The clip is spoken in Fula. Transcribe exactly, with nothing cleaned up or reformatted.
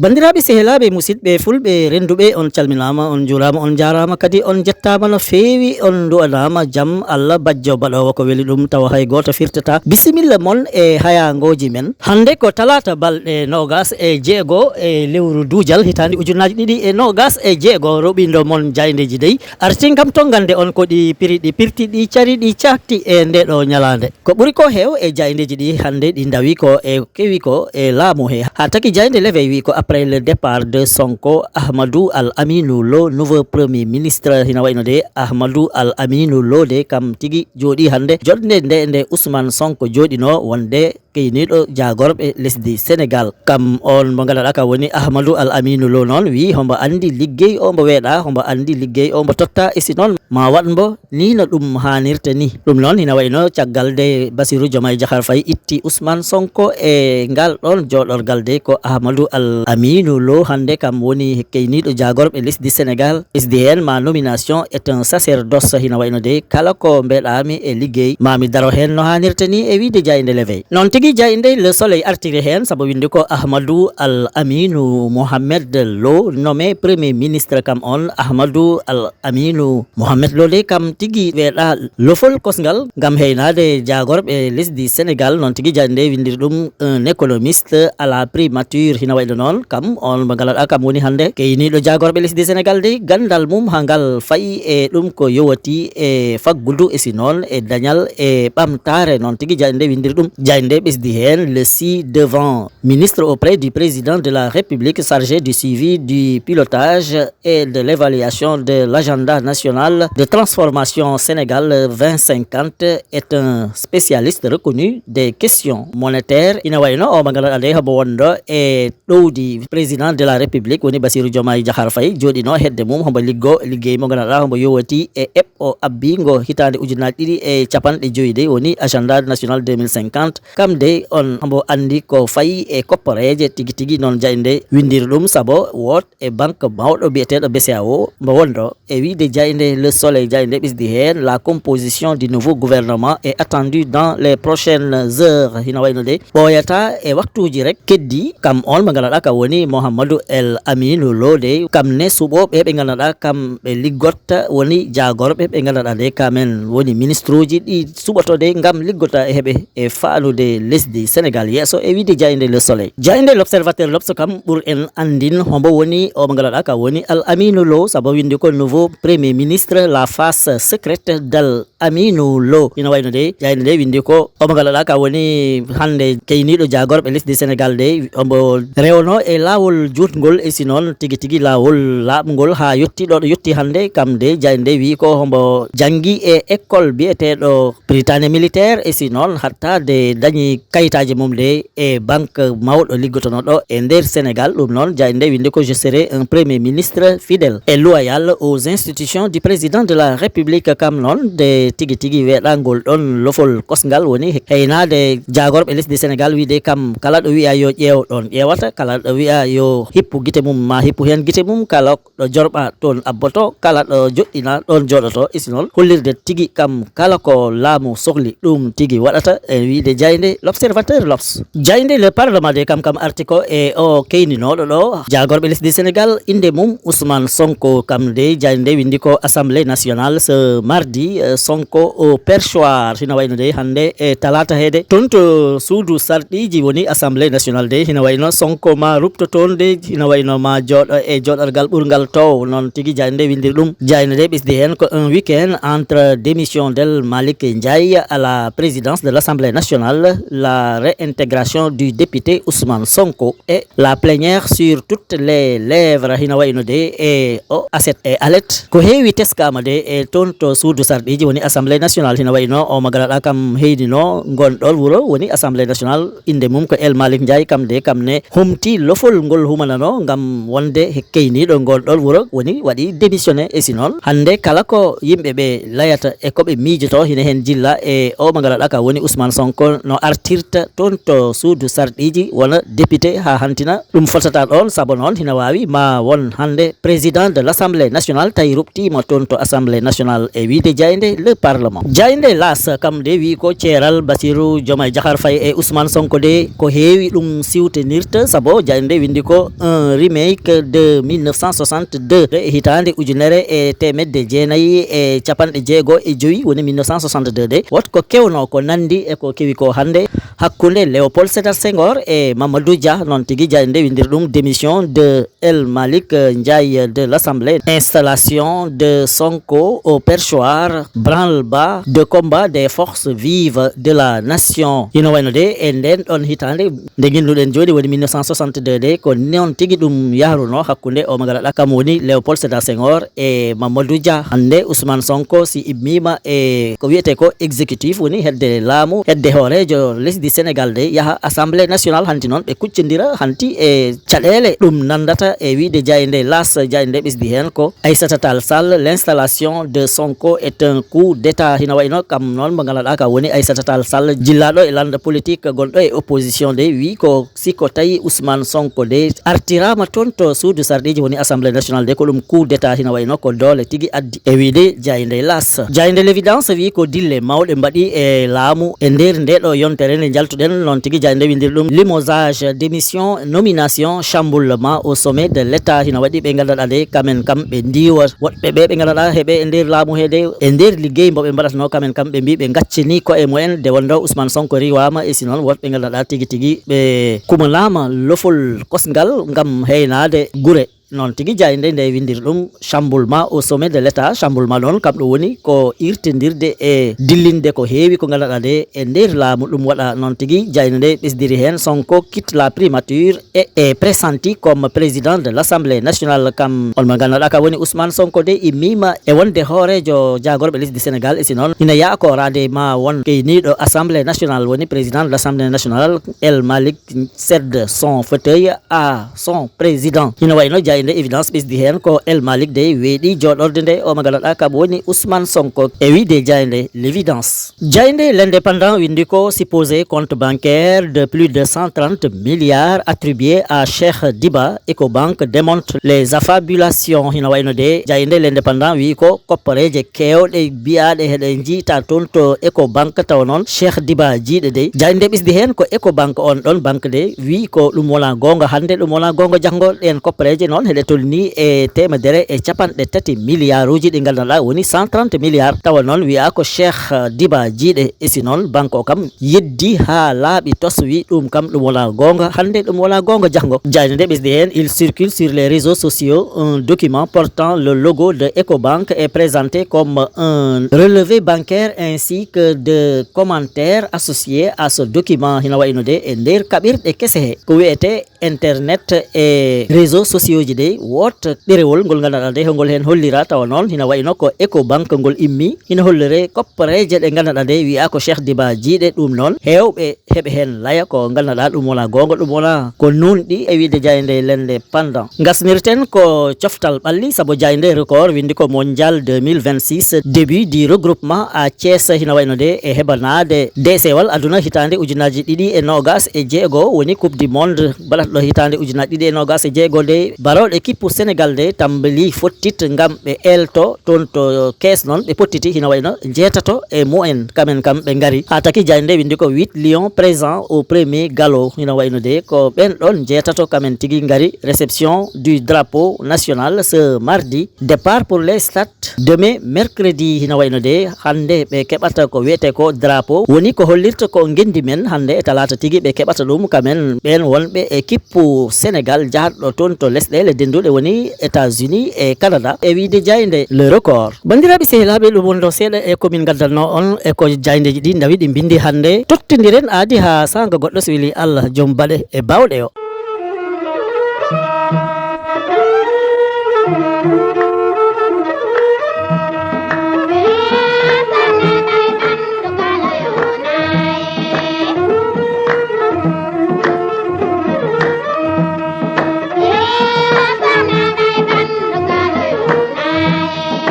Banndiraaɓe, sehilaaɓe, musidɓe fulɓe rennduɓe, on calminaama, on njuuraama, on njaaraama, kadi on njettaama no feewi, on nduwanaama jam Allah bajjo baɗoowo ko weli ɗum, tawa hay gooto firtataa. Bisimilla mon e hayaangooji men. Hannde ko talaata balɗe noogaas e jeego e lewru duujal hitaande ujunnaaji ɗiɗi e noogaas e jeego, roɓindo mon jaayndeeji dey. Artin kam to ngannde on ko ɗi piri, ɗi pirti, ɗi cari, ɗi caakti e nde ɗo ñalaande. Ko ɓuri ko heew e jaayndeeji ɗi hannde ɗi ndawi ko e kewi ko e laamu he. Haa taki jaaynde L'Éveil wi ko après le départ de Sonko, Ahmadou Al Aminou Lo, nouveau premier ministre, hina wayno de Ahmadou Al Aminou Lo de kam tigi jooɗi hannde jonnde nde, nde Ousmane Sonko jooɗino wonde keyniiɗo jaagorɓe lesdi Senegal. Kam on mo ngannduɗaa ka woni Ahmadou Al Aminou Lo noon wi hombo anndi liggey o mbo weeɗa, hombo anndi liggey o mbo totta, e si noon ma waɗ mbo ni no ɗum haanirta ni. Ɗum noon hina wayno caggal nde Bassirou Diomaye Diakhar Faye itti Ousmane Sonko e ngal ɗon jooɗorgal de ko Ahmadou Al Aminou Lo hannde kam woni keyniiɗo jaagorɓe lesdi Senegal. S D N ma nomination est un sacerdoce hina wayno de kala ko mbeɗami e liggey ma mi daro heen no haanirta ni e wiide jaaynde L'Éveil. Noon tigi jaaynde Le Soleil artiri heen sabu winde ko Ahmadou Al Aminou Mohamed Lo nommé premier ministre kam on Ahmadou Al Aminou Mohamed Lo de kam tigi weeɗa lofol kosngal ngam heynaade jaagorɓe lesdi Senegal. Noon tigi jaaynde windiri ɗum un économiste à la primature hina wayno noon kam on mo ngannduɗaa kam woni hannde keyniiɗo jaagorɓe lesdi Senegal de ganndal mum haa ngal fayi e ɗum ko yowati e faggudu e si noon e dañal e ɓamtaare. Noon tigi jaaynde windiri ɗum. Jaaynde ɓesdi heen le ci devant ministre auprès du président de la République chargé du suivi, du pilotage et de l'évaluation de l'agenda national de transformation Sénégal vingt cinquante est un spécialiste reconnu des questions monétaires. Ina wayno o mo ngannduɗaa nde homo wonndo e ɗowdi président de la République woni Bassirou Diomaye Diakhar Faye jooɗino hedde mum homo liggo liggey mo ngannduɗaa homo yowati e eɓɓo abbiingo hitaande ujunnaji ɗiɗi e capanɗe joyi de woni agenda national deux mille cinquante. Kam de on mbo anndi ko fayi e kopporeeje tigi tigi noon jaaynde windiri ɗum sabu woot e banque mawɗo biyeteeɗo B C E A O mbo wonndo e wiide jaaynde Le Soleil jaaynde ɓesdi heen la composition du nouveau gouvernement est attendue dans les prochaines heures hina wayno de ɓooyata e waktuuji rek keddi kam on mo ngannduɗaa ka woni Mouhamadou El Aminou Lo de kam ne suɓooɓe ɓe ngannduɗaa kam ɓe liggotta woni jaagorɓe ɓe ngannduɗaa de kamen woni ministre uji ɗi suɓotode ngam liggota e heɓe e faanude lesdi Senegal yeeso e wiide jaaynde Le Soleil. Jaaynde L'Observateur L'Obs kam ɓur en anndin hombo woni o mo ngannduɗaa ka woni Al Aminou Lo sabu winde ko nouveau premier ministre la face secrète d'Al Aminou Lo. Ina wayno de jaaynde nde windi ko o mo ngannduɗaa ka woni hannde keyniiɗo jaagorɓe lesdi Senegal de ombo rewno e laawol juutngol e si noon tigi tigi laawol laaɓngol haa yotti ɗo ɗo yotti hannde kam de jaaynde nde wi ko hombo janngi e école biyeteeɗo Prytanée militaire e si noon hatta de dañi kayitaaji mum de e banque mawɗo liggotonoɗo e nder Senegal. Ɗum noon jaaynde nde windi ko je serai un premier ministre fidèle et loyal aux institutions du président de la République kam noon de tigi tigi weeɗangol ɗon lofol kosngal woni heynaade jaagorɓe lesdi Senegal wiide kam kala ɗo wiya yo ƴeew ɗon ƴeewata kala ɗo wiya yo hippu gite mum ma hippu heen gite mum kala ɗo jorɓa toon abboto kala ɗo joɗɗina ɗon joɗoto e si noon hollirde tigi kam kala ko laamu sohli ɗum tigi waɗata e wiide jaaynde L'Observateur L'Obs. Jaaynde Le Parlement de kam kam arti ko e o keyninooɗo ɗo jaagorɓe lesdi Senegal innde mum Ousmane Sonko kam de jaaynde windi ko Assemblée nationale ce mardi eh, Sonko au perchoir hina wayno de hannde e talaata heede toon to suudu sarɗiiji woni Assemblée nationale de hina wayno Sonko ma rupto toon de hina wayno ma jooɗo e jooɗorgal ɓurngal tow noon tigi jaaynde windiri ɗum. Jaaynde nde ɓesdi heen ko un week-end entre démission d'El Malick Ndiaye à la présidence de l'Assemblée nationale, la réintégration du député Ousmane Sonko et la plénière sur toutes les lèvres hina wayno de e o aset e alet ko heewi teskaama de e toon to suudu sarɗiiji woni Assemblée nationale hina wayno o mo ngannduɗaa kam heynino ngon ɗon wuro woni Assemblée nationale innde mum ko El Malick Ndiaye kam de kam ne humti lofol ngol humanano ngam wonde he keyniiɗo ngol ɗon wuro woni waɗi démissionné e si noon hannde kala ko yimɓe ɓe layata e ko ɓe miijoto hina heen jilla e o mo ngannduɗaa ka woni Ousmane Sonko no arti tirta toon to suudu sarɗiiji, wona député haa hantina. Ɗum fotata ɗoon, sabu noon hina waawi ma won hannde président de l'Assemblée nationale tawi ruɓtiima toon to Assemblée nationale e wiyde jaaynde le Parlement. Jaaynde L'As kam de wi ko ceeral Bassirou Diomaye Diakhar Faye e Ousmane Sonko de ko heewi ɗum siwtinirta, sabu jaaynde winndi ko un remake de mille neuf cent soixante-deux, e hitaande ujunere e teemedde jeenayi e capanɗe jeego e jowi, woni mille neuf cent soixante-deux de. Wot ko kewnoo ko nanndi e ko kewi ko hannde hakkunde Léopold Sédar Senghor e Mamadou Dia, noon tigi jaaynde winndiri ɗum démission de El Malick Ndiaye de l'Assemblée, installation de Sonko au perchoir, branle-bas de combat des forces vives de la nation. Hino wayno de e ndeen ɗoon hitaande nde nginnduɗen jooni woni mille neuf cent soixante-deux de, ko noon tigi ɗum yahrunoo hakkunde o mo ngannduɗaa kam woni Léopold Sédar Senghor e Mamadou Dia. Hannde Ousmane Sonko si immiima e ko wiyetee ko exécutif, woni hedde laamu, hedde hooreejo lesdi Sénégal de, yaha Assemblée nationale, hanti noon ɓe kuccondira hanti e caɗeele. Ɗum nanndata e wiyde jaaynde L'As, jaaynde ɓesdi heen ko Aïssata Tall Sall, l'installation de Sonko est un coup d'État. Hina wayno kam noon mo ngannduɗaa ka woni Aïssata Tall Sall, jillaaɗo e lannda politique gonɗo e opposition de, wi ko si ko tawi Ousmane Sonko de artiraama toon to suudu sarɗiiji woni Assemblée nationale de, ko ɗum coup d'État, hina wayno ko doole tigi addi. E wiyde jaaynde L'As, jaaynde L'Évidence wi ko dille mawɗe mbaɗi e laamu e nder nde ɗo yontere nde njaltuɗen, noon tigi jaaynde winndiri ɗum limogeage, démission, nomination, chamboulement au sommet de l'État. Hina waɗi ɓe ngannduɗaa de kamen kam ɓe ndiwa woɗɓe ɓe ɓe ngannduɗaa heɓe e nder laamu he de, e nder liggey mbo ɓe mbaɗatnoo kamen kam ɓe mbi ɓe ngaccini koye mumen de wonno Ousmane Sonko riwaama, e si noon woɗɓe ngannduɗaa tigi tigi ɓe kumanaama lofol kosngal ngam heynaade gure. Noon tigi jaaynde nde winndiri ɗum chamboulement au sommet de l'État. Chamboulement noon kam ɗum woni ko irtindirde e dillinde ko heewi ko ngannduɗaa nde e nder laamu. Ɗum waɗa noon tigi jaaynde nde ɓesdiri heen Sonko quitte la primature et est pressenti comme président de l'Assemblée nationale. Kam on mo ngannduɗaa ka woni Ousmane Sonko de immiima e wonde hooreejo jaagorɓe lesdi Sénégal, e si noon ina yaakoraade ma won keyniiɗo Assemblée nationale, woni président de l'Assemblée nationale, El Malick cède son fauteuil à son président. Hino wayno jaaynde Évidence ɓesdi heen ko El Malick dey weeɗi jooɗorde nde o mo ngannduɗaa kam woni Ousmane Sonko e wiyde jaaynde L'Évidence. Jaaynde L'Indépendant winndi ko supposé compte bancaire de plus de cent trente milliards attribué à Cheikh Diba, Ecobank démonte les affabulations. Hino wayno de jaaynde L'Indépendant wi ko koppareeje keewɗe biyaaɗe heɗe njiyta toon to Ecobank, tawa noon Cheikh Diba Jiiɗe dey. Jaaynde ɓesdi heen ko Ecobank on ɗon banque de wi ko ɗum wona goonga hannde, ɗum wona goonga janngo. Ɗeen koppareeje noon heɗe tolni e teemedere e capanɗe tati milliards uji ɗi ngannduɗaa woni cent trente milliards. Tawa noon wiya ko Cheikh Diba Jiiɗe, e si noon banque o kam yeddi haa laaɓi tos wi ɗum kam ɗum wona goonga hannde, ɗum wona goonga janngo. Jaaynde nde ɓesdi heen, il circule sur les réseaux sociaux un document portant le logo de Ecobank et présenté comme un relevé bancaire ainsi que de commentaires associés à ce document. Hino wayno de e nder kaɓirɗe kese he ko wiyetee internet e réseaux sociaux ji de, woto ɗerewol ngol ngannduɗaa de hongol heen hollira, tawa noon hino wayno ko Ecobank ngol immi. Hino hollire koppareeje ɗe ngannduɗaa de wiya ko Cheikh Diba Jiiɗe. Ɗum noon heewɓe heɓe heen laya ko ngannduɗaa ɗum wona goonga, ɗum wona ko nuunɗi. E wiyde jaaynde L'Indépendant, ngasnirten ko coftal ɓalli, sabu jaaynde Record winndi ko Mondial deux mille vingt-six, début du regroupement à Thiès. Hino wayno de e heɓanaade deesewal aduna hitaande ujunaaji ɗiɗi e noogaas e jeego, woni Coupe du Monde baɗatɗo hitaande ujunaaji ɗiɗi e noogaas e jeego de, barooɗe kippu Sénégal de tambali fottit ngam ɓe eelto toon to kees. Noon ɓe pottiti hino wayno njeetato e mumen, kamen kam ɓe ngari. Haa taki jaaynde winndi ko huit lions présents au premier galop. Hino wayno de ko ɓeen ɗoon njeetato kamen tigi ngari. Réception du drapeau national ce mardi, départ pour les stades demain mercredi. Hino wayno de hannde ɓe keɓata ko wiyetee ko drapeau, woni ko hollirta ko ngenndi men. Hannde e talaata tigi ɓe keɓata ɗum kamen ɓeen wonɓe e kippu Sénégal jahatɗo toon to lesɗeele dennduɗe woni États-Unis e Canada, e wiyde jaaynde Le Record. Banndiraaɓe sehilaaɓe, ɗum wonno seeɗa e ko min ngaddanno on e ko jaayndeeji ɗi ndawi ɗi mbinndi hannde. Tottondiren aadi haa saanga goɗɗo, so weli Allah joom baɗe e baawɗe o.